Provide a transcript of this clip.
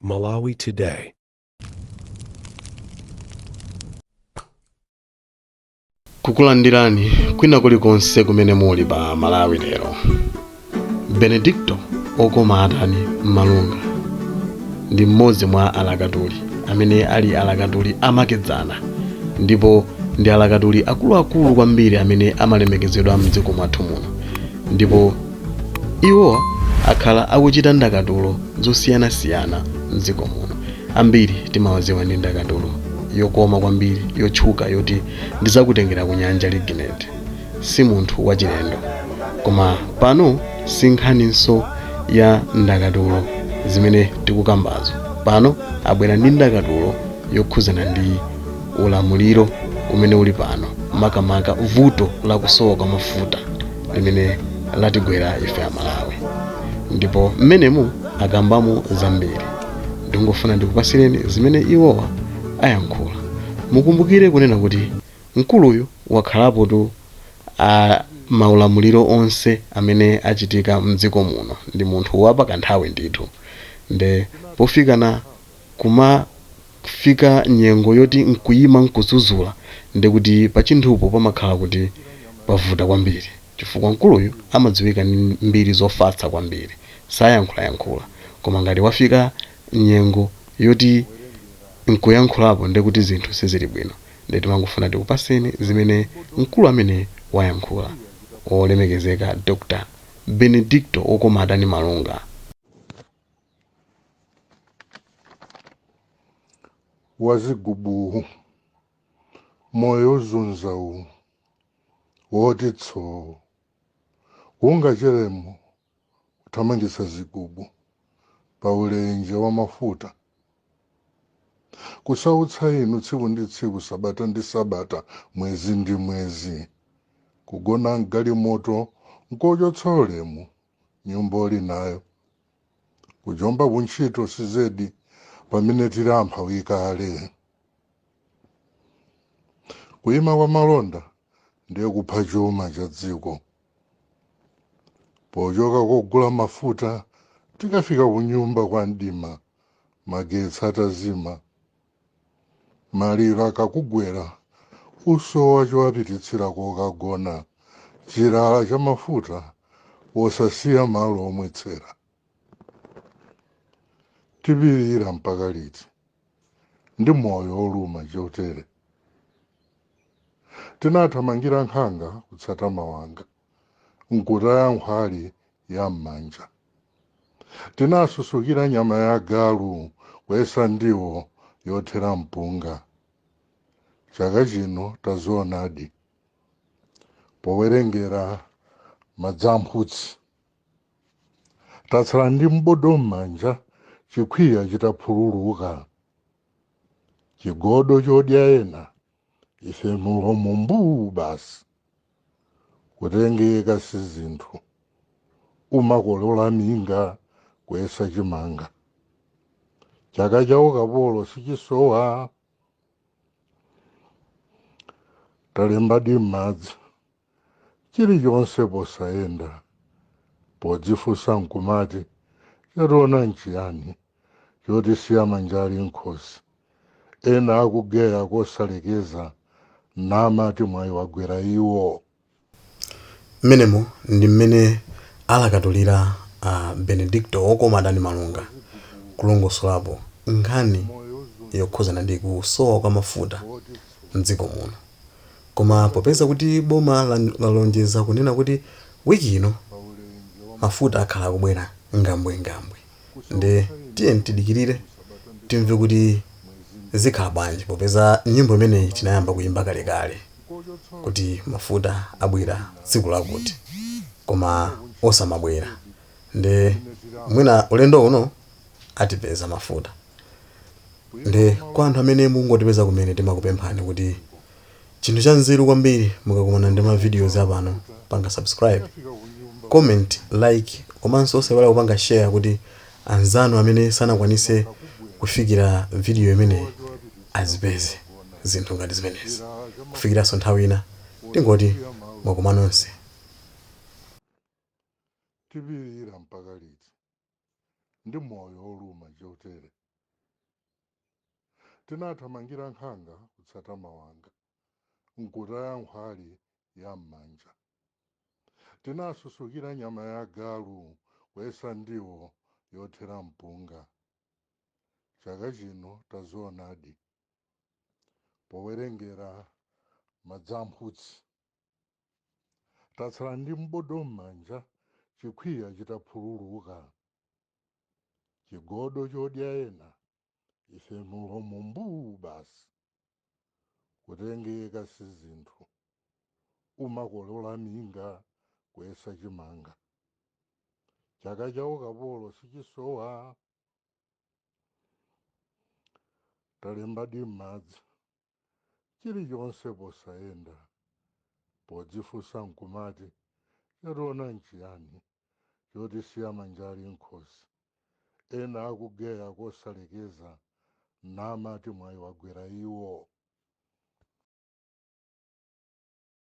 Malawi Today. Kukulandirani kwina kulikonse kumene muli pa Malawi Lero. Benedicto Okoma Atani Malunga ndi mmodzi mwa alakatuli amene ali alakatuli amakedzana ndipo ndi alakatuli akuluakulu kwambiri amene amalemekezedwa mdziko mwathu muno, ndipo iwowa akhala akuchita ndakatulo zosiyanasiyana mdziko muno. Ambiri timawadziwa ndi ndakatulo yokoma kwambiri yotchuka yoti Ndizakutengera ku nyanja Ligineti. Si munthu wachilendo. Koma pano si nkhaninso ya ndakatulo zimene tikukambazo. Pano abwera ndi ndakatulo yokhuzana ndi ulamuliro umene uli pano, makamaka vuto la kusowa kwa mafuta limene latigwera ife Amalawi. Ndipo mmenemu akambamo zambiri. Ndingofuna ndikupasireni zimene iwowa ayankhula. Mukumbukire kunena kuti mkuluyu wakhalapotu a maulamuliro onse amene achitika mdziko muno, ndi munthu wapakanthawi ndithu. Nde pofikana kumafika nyengo yoti nkuyima nkuzuzula, ndekuti pachinthupo pamakhala kuti pavuta kwambiri chifukwa mkuluyu amadziwika ndi mbiri zofatsa kwambiri, sayankhulayankhula, koma ngati wafika nyengo yoti nkuyankhulapo ndekuti zinthu sizili bwino. Nde timangofuna tikupaseni zimene mkulu ameneyu wayankhula, wolemekezeka Dr Benedicto Okoma Atani Malunga. Wazigubu moyo ozunza uwu woti tsoo ungacheremo kuthamangitsa zigubu pa ulenje wa mafuta kusautsa inu tsiku ndi tsiku, sabata ndi sabata, mwezi ndi mwezi, kugona mgalimoto nkochotsa ulemu nyumba uli nayo, kujomba kuntchito sizedi pamene tili amphawi kale. Kuyima kwa malonda ndiye kupha chuma cha dziko. Pochoka kogula mafuta tikafika kunyumba kwa mdima magetsi atazima. Maliro akakugwera usowa chowapititsira kokagona, chilala cha mafuta wosasiya malo omwetsera. Tipirira mpaka liti ndi moyo oluma chotere? Tinathamangira nkhanga kutsata mawanga, nkutaya nkhwali ya m'manja. Tinasusukira nyama ya galu kuyesa ndiwo yothera mpunga. Chaka chino tazionadi powerengera madzamphutsi. Tatsala ndi mbodo m'manja chikhwiya chitaphululuka. Chigodo chodya ena ife mulomo mbuu basi. Kutengeka si zinthu, umakolola minga kuyesa chimanga. Chaka cha ukapolo sichisowa. Talembadi m'madzi chilichonse posayenda, podzifunsa nkumati chationa nchiyani chotisiya manja ali nkhosi, ena akugeya kosalekeza namati mwayi wagwera iwo. Mmenemo ndi mmene alakatulira a Benedicto Okoma Atani Malunga kulongosolapo nkhani yokhuzana ndi kusowa kwa mafuta mdziko muno. Koma popeza kuti boma lalonjeza kunena kuti wiki ino mafuta akhala akubwera ngambwengambwe, nde tiyeni tidikirire timve kuti zikhala bwanji popeza nyimbo imeneyi tinayamba kuyimba kalekale kuti mafuta abwera tsiku lakuti, koma osamabwera, nde mwina ulendo uno atipeza mafuta. Nde kwa anthu amene mukungotipeza kumene, timakupemphani kuti chinthu cha nzeru kwambiri, mukakumana ndi ma videos apano, panga subscribe, comment, like, komanso osaiwala kupanga share kuti anzanu amene sanakwanise kufikira video imeneyi azipeze zinthu ngati zimenezi. Kufikiranso nthawi ina, tingoti mwakoma nonse. Tipirira mpaka liti ndi moyo oluma chotere? Tinathamangira nkhanga kutsata mawanga, nkutaya nkhwali ya m'manja. Tinasusukira nyama ya galu kuyesa ndiwo yothera mpunga. Chaka chino tazionadi powerengera madzamphutsi. Tatsala ndi mbodo m'manja chikwiya chitaphululuka. Chigodo chodya ena ife mulomo mbuu basi. Kutengeka si zinthu, umakolola minga kuyesa chimanga. Chaka cha ukapolo sichisowa. Talembadi m'madzi chilichonse posayenda, podzifunsa nkumati chationa nchiyani chotisiya manja ali nkhosi. Ena akugeya kosalekeza namati mwayi wagwera iwo.